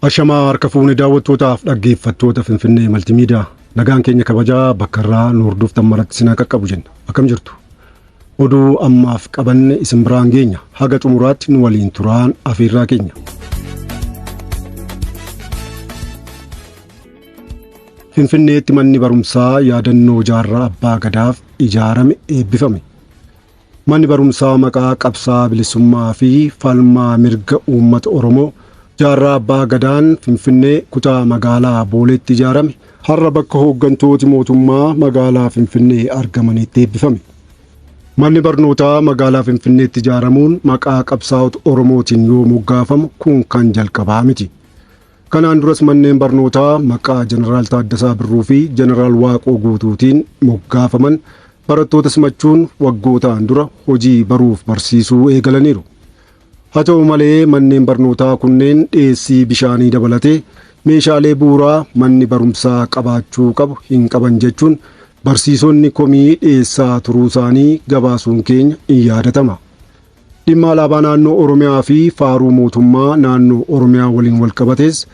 Ashamaa harka fuune daawwattootaaf dhaggeeffattoota Finfinnee Maltimiidiyaa nagaan keenya kabajaa bakka irraa nu hordoftan maratti isin qaqqabu jenna. Akkam jirtu? Oduu ammaaf qabanne isin biraan geenya. Haga xumuraatti nu waliin turaan afeerraa keenya. Finfinneetti manni barumsaa yaadannoo jaarraa abbaa gadaaf ijaarame eebbifame. Manni barumsaa maqaa qabsaa bilisummaa fi falmaa mirga uummata Oromoo jaarraa abbaa gadaan Finfinnee kutaa magaalaa Booleetti ijaarame har'a bakka hooggantooti mootummaa magaalaa Finfinnee argamanitti eebbifame. Manni barnootaa magaalaa Finfinneetti ijaaramuun maqaa qabsaa'ota Oromootiin yoo moggaafamu kun kan jalqabaa miti. Kanaan duras manneen barnootaa maqaa Jeneraal Taaddasaa Birruu fi Jeneraal Waaqoo Guutuutiin moggaafaman barattoota simachuun waggootaan dura hojii baruuf barsiisuu eegalaniiru. Haa ta'u malee manneen barnootaa kunneen dhiyeessii bishaanii dabalatee meeshaalee bu'uuraa manni barumsaa qabaachuu qabu hin qaban jechuun barsiisonni komii dhiyeessaa turuu isaanii gabaasuun keenya in yaadatama. Dhimma alaabaa naannoo Oromiyaa fi faaruu mootummaa naannoo Oromiyaa waliin walqabatees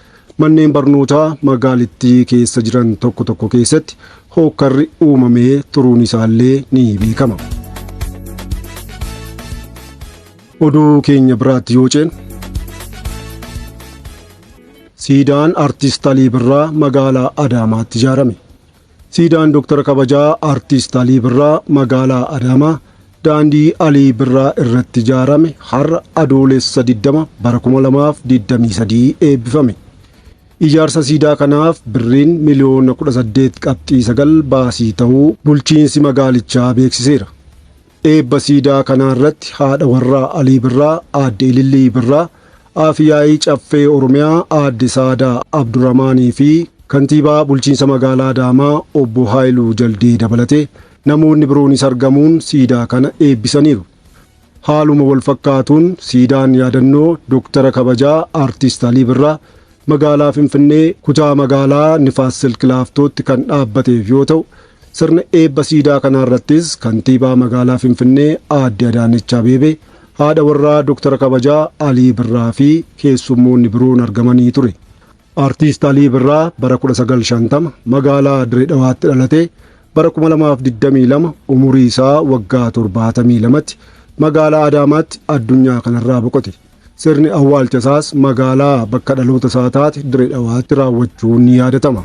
manneen barnootaa magaalittii keessa jiran tokko tokko keessatti hookkarri uumamee turuun isaallee ni beekama. Oduu keenya biraatti yoo ceenu siidaan Artiist Alii Birraa magaalaa Adaamaatti ijaarame. Siidaan Dooktara Kabajaa Artiist Alii Birraa magaalaa Adaamaa daandii Alii Birraa irratti ijaarame har'a adoolessa 20 bara 2023 eebbifame. Ijaarsa siidaa kanaaf birriin miliyoona 18.9 baasii ta'uu bulchiinsi magaalichaa beeksiseera. Eebba siidaa kanaa irratti haadha warraa Alii Birraa aadde Ilillii Birraa, Afiyaayii Caffee Oromiyaa aadde Saadaa Abdurrahmaanii fi kantiibaa bulchiinsa magaalaa Adaamaa obbo Haayiluu Jaldee dabalatee namoonni biroonis argamuun siidaa kana eebbisaniiru. Haaluma wal fakkaatuun siidaan yaadannoo Dooktara Kabajaa Aartist Alii Birraa magaalaa Finfinnee kutaa magaalaa Nifaas Silk Laaftootti kan dhaabbateef yoo ta'u, sirna eebba siidaa kanaa irrattis kantiibaa magaalaa Finfinnee aadde Adaanech Abeebee, haadha warraa Dooktara Kabajaa Alii Birraa fi keessummoonni biroon argamanii ture. Aartist Alii Birraa bara 1950 magaalaa Dirree Dhawaatti dhalatee bara 2022 umurii isaa waggaa 72tti magaalaa Adaamaatti addunyaa kanarraa boqote. Sirni awwaalcha isaas magaalaa bakka dhaloota isaa taate Dirree Dhawaatti raawwachuun ni yaadatama.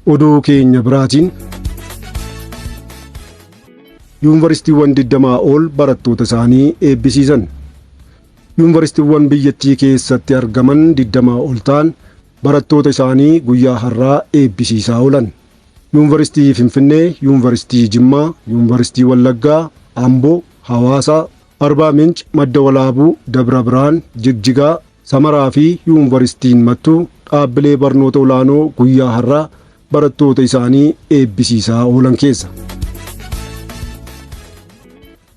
Oduu keenya biraatiin yuunivarsiitiiwwan 20 ol barattoota isaanii eebbisiisan. Yuunivarsiitiiwwan biyyattii keessatti argaman 20 ol ta'an barattoota isaanii guyyaa har'aa eebbisiisaa oolan. Yuunivarsiitii Finfinnee, Yuunivarsiitii Jimmaa, Yuunivarsiitii Wallaggaa, Amboo, Hawaasaa, Arbaa Minch, Madda Walaabuu, Dabra Birhaan, Jigjigaa, Samaraa fi Yuunivarsiitiin Mattuu dhaabbilee barnoota olaanoo guyyaa har'aa barattoota isaanii eebbisiisaa oolan keessa.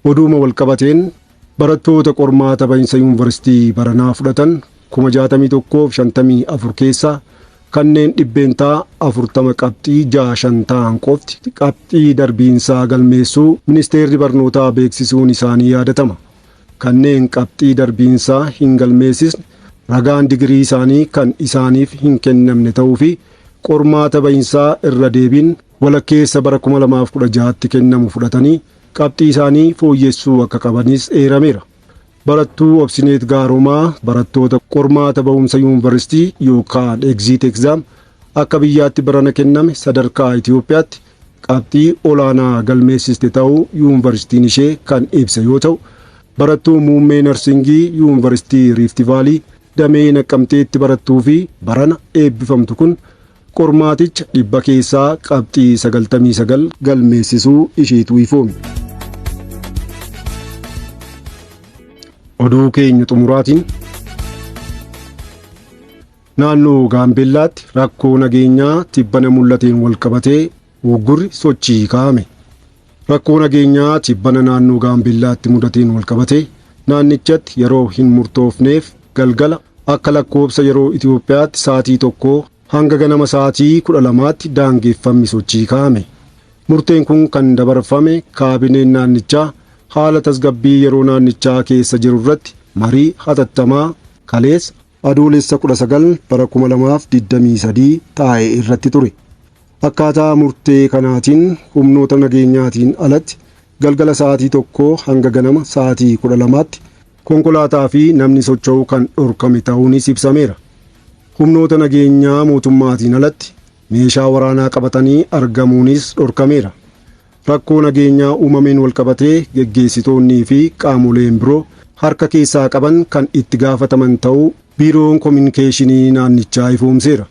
Oduuma walqabateen barattoota qormaata bahinsa yuunivarsiitii baranaa fudhatan 61,054 keessaa kanneen 40% qabxii 65 ta'an qofti qabxii darbiinsaa galmeessuu ministeerri barnootaa beeksisuun isaanii yaadatama. Kanneen qabxii darbiinsaa hin galmeessisne ragaan digirii isaanii kan isaaniif hin kennamne ta'uu fi qormaata bahinsaa irra deebiin walakkeessa bara 2016tti kennamu fudhatanii qabxii isaanii fooyyessuu akka qabanis eerameera. Barattuu Obsineet Gaaromaa barattoota qormaata ba'umsa yuunivarsiitii yookaan exit exam akka biyyaatti barana kenname sadarkaa Itoophiyaatti qabxii olaanaa galmeessiste ta'uu yuunivarsiitiin ishee kan ibse yoo ta'u, barattuu muummee narsingii yuunivarsiitii Riifti Vaalii damee Naqqamteetti barattuu fi barana eebbifamtu kun qormaaticha 100 keessaa qabxii 99 galmeessisuu isheetu ifoome. Oduu keenya xumuraatiin naannoo Gaambeellaatti rakkoo nageenyaa tibbana mul'ateen walqabatee uggurri sochii kaa'ame. Rakkoo nageenyaa tibbana naannoo Gaambeellaatti mudateen walqabatee naannichatti yeroo hin murtoofneef galgala akka lakkoobsa yeroo Itoophiyaatti sa'aatii 1 hanga ganama sa'aatii 12tti daangeffamni sochii kaa'ame. Murteen kun kan dabarfame kaabineen naannichaa haala tasgabbii yeroo naannichaa keessa jiru irratti marii hatattamaa kaleessa Adoolessa 19 bara 2023 taa'e irratti ture. Akkaataa murtee kanaatiin humnoota nageenyaatiin alatti galgala sa'aatii 1 hanga ganama sa'aatii 12tti konkolaataa fi namni socho'uu kan dhorkame ta'uunis ibsameera. Humnoota nageenyaa mootummaatiin alatti meeshaa waraanaa qabatanii argamuunis dhorkameera. Rakkoo nageenyaa uumameen walqabatee geggeessitoonnii fi qaamoleen biroo harka keessaa qaban kan itti gaafataman ta'uu biiroon kominikeeshinii naannichaa ifoomseera.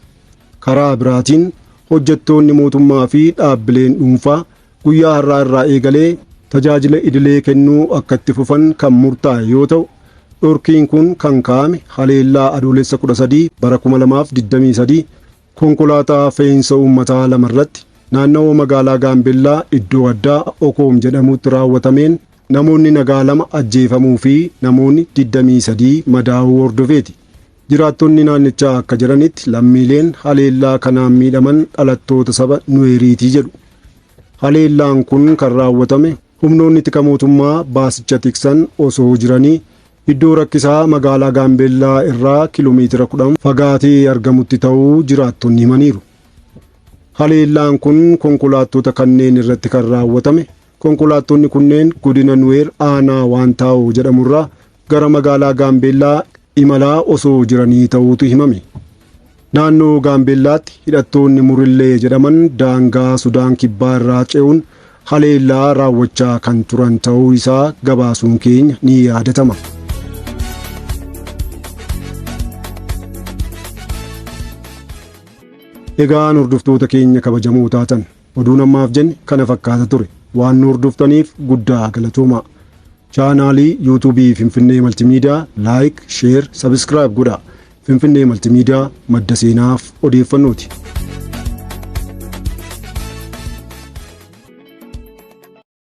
Karaa biraatiin hojjettoonni mootummaa fi dhaabbileen dhuunfaa guyyaa har'aa irraa eegalee tajaajila idilee kennuu akka itti fufan kan murtaa'e yoo ta'u, dhorkiin kun kan kaa'ame haleellaa Adoolessa 13 bara 2023 konkolaataa fe'insa uummataa lama irratti naannawaa magaalaa Gaambellaa iddoo addaa Okoom jedhamutti raawwatameen namoonni nagaa 2 ajjeefamuu fi namoonni 23 madaa'uu hordofeeti. Jiraattonni naannichaa akka jedhanitti lammiileen haleellaa kanaan miidhaman dhalattoota saba Nuweeriitii jedhu. Haleellaan kun kan raawwatame humnoonni tika mootummaa baasicha tiksan osoo jiranii iddoo rakkisaa magaalaa Gaambeellaa irraa kiiloomeetira 10 fagaatee argamutti ta'uu jiraattonni himaniiru. Haleellaan kun konkolaattota kanneen irratti kan raawwatame konkolaattonni kunneen godina Nuweer aanaa Waantaa'oo jedhamurraa gara magaalaa Gaambeellaa imalaa osoo jiranii ta'uutu himame. Naannoo Gaambeellaatti hidhattoonni Murillee jedhaman daangaa Sudaan Kibbaa irraa ce'uun haleellaa raawwachaa kan turan ta'uu isaa gabaasuun keenya ni yaadatama. Egaan hordoftoota keenya kabajamoo taatan, oduun ammaaf jenne kana fakkaata ture. Waan nu hordoftaniif guddaa galatoomaa. Chaanaalii yuutuubii Finfinnee Maltimiidiyaa like, share, subscribe godhaa. Finfinnee Maltimiidiyaa madda seenaaf odeeffannooti.